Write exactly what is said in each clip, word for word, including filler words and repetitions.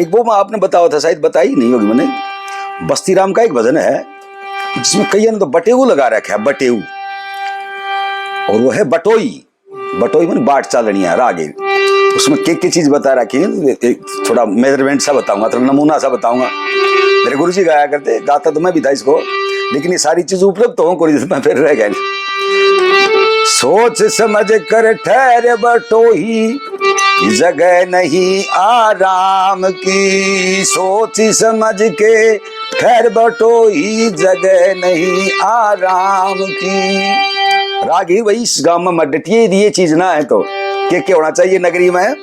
वो मैं आपने बताया था, शायद बताई नहीं होगी मैंने। बस्ती राम का एक भजन है जिसमें कईयां ने तो बटेऊ लगा रखा है, बटेऊ, और वो है बटोई। बटोई मन बाट चालनी है, राग है। उसमें के के चीज बता रखी है, एक थोड़ा मेजरमेंट सा बताऊंगा, थोड़ा नमूना सा बताऊंगा। मेरे गुरुजी गाया करते, गाता तो मैं भी था इसको, लेकिन ये सारी चीज उपलब्ध तो हो कोई, मैं फिर रह गया। सोच समझ कर ठहर बटोही, जगह नहीं आराम की। सोच समझ के ठहर बटोही, जगह नहीं आराम की। रागी भाई, इस गांव में मत डटिए, यदि ये चीज ना है तो। के के होना चाहिए नगरी में?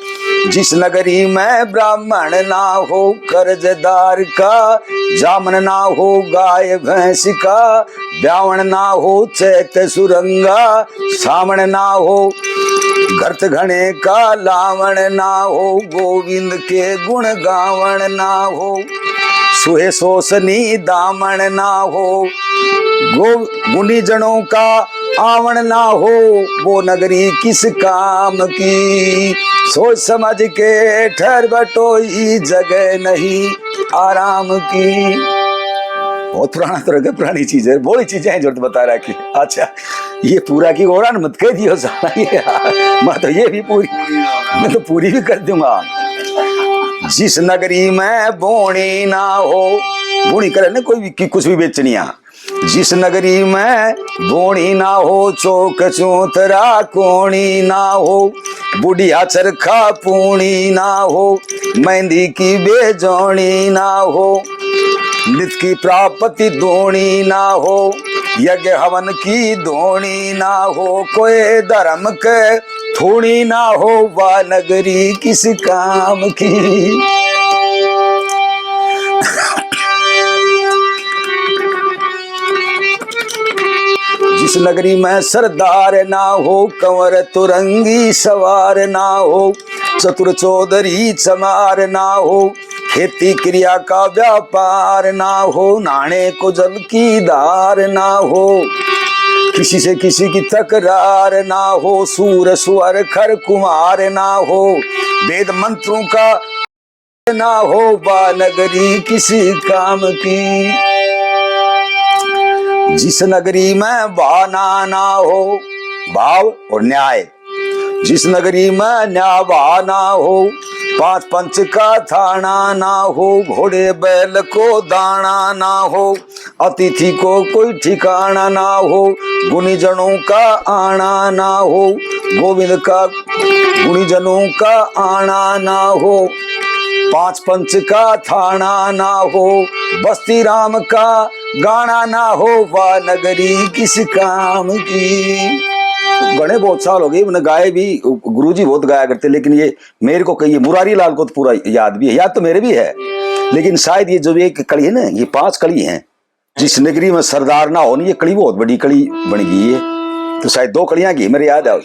जिस नगरी में ब्राह्मण ना हो कर्जदार का, जामन ना हो गाय भैंस का, ब्यावण ना हो चैत सुरंगा, सावण ना हो घरत घणे का, लावण ना हो गोविंद के गुण गावण ना हो, सुहे सोसनी दामण ना हो, गो गुणी जनों का आवण ना हो, वो नगरी किस काम की। सोच समझ के ठहर बटोही, जगह नहीं आराम की। बहुत पुराना तरह का, पुरानी चीज है, बड़ी चीजें हैं जो तो बता रहा कि अच्छा, ये पूरा की और मत कह दियो साला, ये मैं तो ये भी पूरी, मैं तो पूरी भी कर दूंगा। जिस नगरी में बोनी ना हो, बोनी करे ना कोई भी, कि कुछ भी बेचनी है, जिस नगरी में बोनी ना हो, चौक चौतरा कोनी ना हो, बुढ़िया चरखा पूनी ना हो, मेहंदी की बेजोनी ना हो, नित की प्राप्ति धोनी ना हो, यज्ञ हवन की धोनी ना हो, कोई धर्म के थोड़ी ना हो, वा नगरी किस काम की। जिस नगरी में सरदार ना हो, कंवर तुरंगी सवार ना हो, चतुर चौधरी चमार ना हो, खेती क्रिया का व्यापार ना हो, नहाने को जल की धार ना हो, किसी से किसी की तकरार ना हो, सूर स्वर खर कुमार ना हो, वेद मंत्रों का ना हो, वा नगरी किसी काम की। जिस नगरी में भाना ना हो, भाव और न्याय, जिस नगरी में न्याय भाव ना हो, पांच पंच का थाना ना हो, घोड़े बैल को दाना ना हो, अतिथि को कोई ठिकाना ना हो, गुणीजनों का आना ना हो, गोविंद का गुणीजनों का आना ना हो, पांच पंच का थाना ना हो, बस्ती राम का गाना ना हो, वा नगरी किस काम की। घणे बहुत साल हो गए मैंने गाए भी, गुरुजी बहुत गाया करते, लेकिन ये मेरे को कहिए, मुरारी लाल को तो पूरा याद भी है, याद तो मेरे भी है, लेकिन शायद ये जो एक कली है ना, ये पांच कली हैं। जिस नगरी में सरदार ना हो ना, ये कली बहुत बड़ी कली बन गई है। तो शायद दो कलियां की मेरे याद आओ।